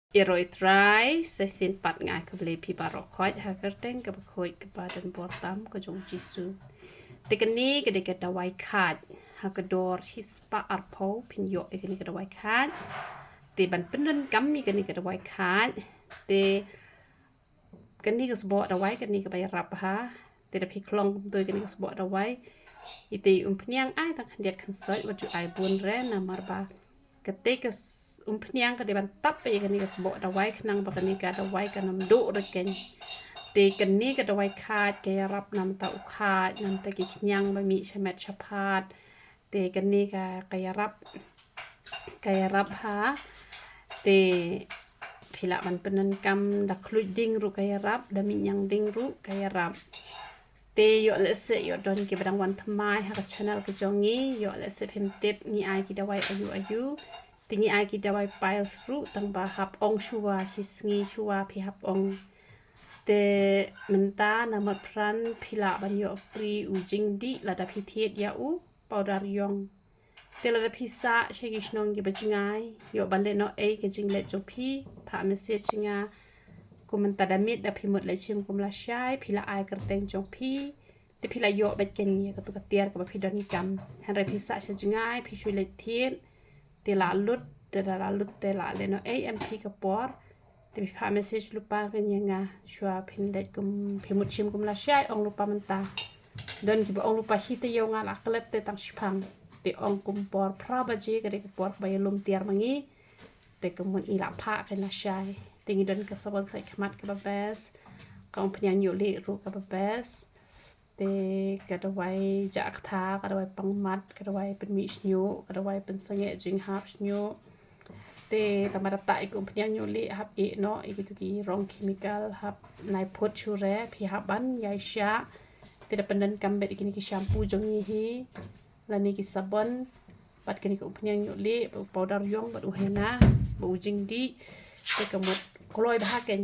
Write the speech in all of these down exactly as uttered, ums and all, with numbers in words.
Ïaroh ïa U Trai, sa shisien pat nga ai khublei ïa phi baroh khoit ha ka kyrteng kaba khuid kaba don bor tam ka jong U Jisu. Te kane ka dei ka dawai khaid ha ka dor shispah arphew phin ïoh ïa kane ka dawai khaid. Te ban pyndonkam ïa kane ka dawai khaid, te kane ka sboh dawai kane kaba ïarap ha. Te da phi khlong kumto ïa kane ka sboh dawai, ite i umphniang ai tang khyndiat khynsoit, wat ju ai bun re, namar ba kata ka s-, umphniang ka dei ban tap ïa kane ka sboh dawai khnang ba kane ka dawai kan ym duh re keiñ. Te kane ka dawai khaid ka ïarap na bynta u khaid, na bynta ki khñiang ba mih sha met sha phad. Te kane ka, ka ïarap, ka ïarap ha. Te phi lah ban pyndonkam da khluit ding ruh ka ïarap, da miñiang ding ruh ka ïarap. Te ïoh lehse ïoh don kiba dang wan thymmai ha ka channel ka jong ngi, ïoh lehse phim tip ngi ai ki dawai aïu aïu. Te ngi ai ki dawai piles ruh tang ba hap ong shuwa, shi sngi shuwa phi hap ong. Te mynta namar pran phi lah ban ïoh free u jingdih lada phi thied ïa u powder ïong. Te lada phi sah sha ki shnong kiba jngai, ïoh ban leh noh ei ka jingleit jong phi, phah message ïa nga. Kum mynta da miet da phi mut leit shim kum lashai, phi la ai kyrteng jong phi. Te phi la ïoh beit keiñ ïa katu ka tiar kaba phi donkam. Hynrei phi sah sha jngai, phi shu leit thied. Te la lut, te da la lut te la leh noh ei em phi ka por. Te phi phah message lypa keiñ ïa nga, shuwa phin leit kum, phi mut shim kum lashai, ong lypa mynta. Don kiba ong lypa shi taïew, nga la klet te tang shiphang. Te ong kum por phra baje ka dei ka por kaba ïalum tiar ma ngi. Te ka mut i la phah keiñ lashai. Te ngi don ka sabon sait khmat kaba best. Ka umphniang ñiuhlieh ruh kaba best. Te ka dawai jah ktha, ka dawai pang mat, ka dawai pynmih shñiuh, ka dawai pynsangeh jinghap shñiuh. Te tang ba da tah ïa ka umphniang ñiuhlieh hap ïeh noh ïa kitu ki rong chemical, hap nai phut shuh re, phi hap ban ïaishah. Te da pyndonkam beit ïa kine ki shampoo jong ngi hi, lane ki sabon, bad kane ka umphniang ñiuhlieh, bad u powder ïong, bad u henna, bad u jingdih. Te ka mut kloi bha keiñ.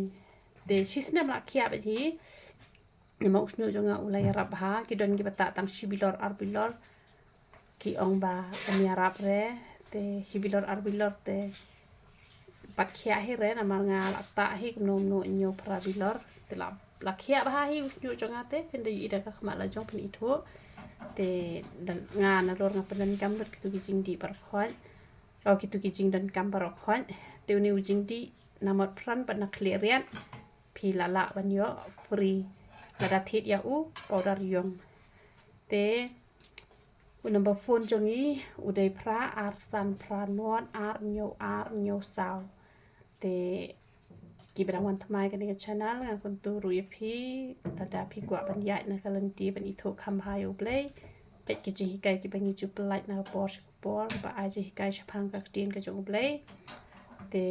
Te shisnem la khiah beit hi. Namar u shñiuh jong nga u la ïarap bha, ki don kiba tah tang shi bilor ar bilor. Ki ong ba ym ïarap re, te shi bilor ar bilor te pat khiah hi re, namar nga la tah hi kumno kumno hynñiew phra bilor. Te la, la khiah bha hi u shñiuh jong nga te, phin da ïohi da ka khmat la jong phin ithuh. Te da nga nalor nga pyndonkam lut kitu ki jingdih baroh khoit. Oh, kitu ki jingdonkam baroh khoit. Te une u jingdih na mot pran bad na khlieh riat. Phi la lah ban ïoh free lada thied ïa u powder ïong. Te u number phone jong ngi u dei phra ar san phra nod ar hynñiew ar hynñiew saw. Te kiba dang wan thymmai kane ka channel, ngan kyntu ruh ïa phi, lada phi kwah ban ïaid na ka lynti ban ithuh kham bha ïa U Blei, peit ki jinghikai kiba ngi ju pyllait na ka por sha ka por, ba ai jinghikai shaphang ka ktien ka jong U Blei. Te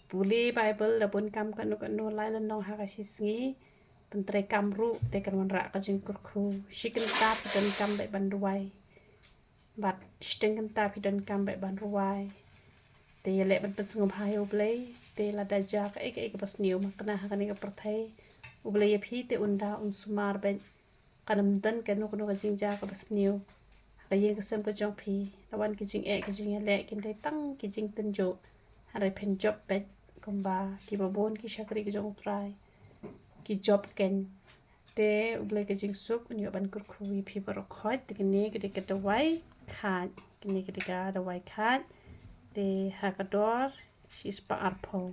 pule Bible da bun kam kano kano lai lynnong ha ka shi sngi, pyntreikam ruh te kan wanrah ka jingkyrkhu. Shi kynta phi donkam beit ban duwai. Bad shiteng kynta phi donkam beit ban rwai. Te ïaleh ban pynsngewbha ïa U Blei, te lada jia kaei kaei kaba sniew, ma kane ha kane ka pyrthei, U Blei ïa phi te un da un sumar beit. Kan ym don kano kano ka jingjia kaba sniew ha ka ïing ka sem ka jong phi. La wan ki jingeh ki jingïaleh, kin dei tang ki jingtynjuh. Hynrei phin jop beit kumba kiba bun ki shakri ki jong U Trai ki jop keiñ. Te U Blei ka jingsuk un ïoh ban kyrkhu ïa phi baroh khoit. Te kane ka dei ka dawai khaid, kane ka dei ka dawai khaid. Te ha ka dor shispah arphew.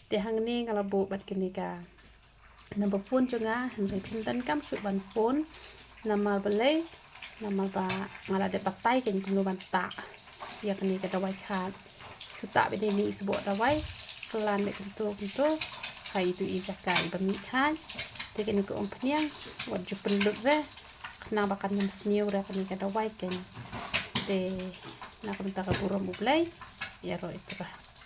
Te hangne nga la buh bad kane ka number phone jong nga, hynrei phin donkam shuh ban phone. Namar balei? Namar ba nga la dep batai keiñ kumno ban tah ïa kane ka dawai khaid. Shu tah beit ïa ine i sboh dawai, khlad beit kumto kumto ha itu i jaka iba mih khaid. Te kane ka umphniang wat ju pynlut re, khnang ba kan ym sniew re kane ka dawai keiñ. Te na ka bynta ka burom U Blei, ïaroh ïa U Trai.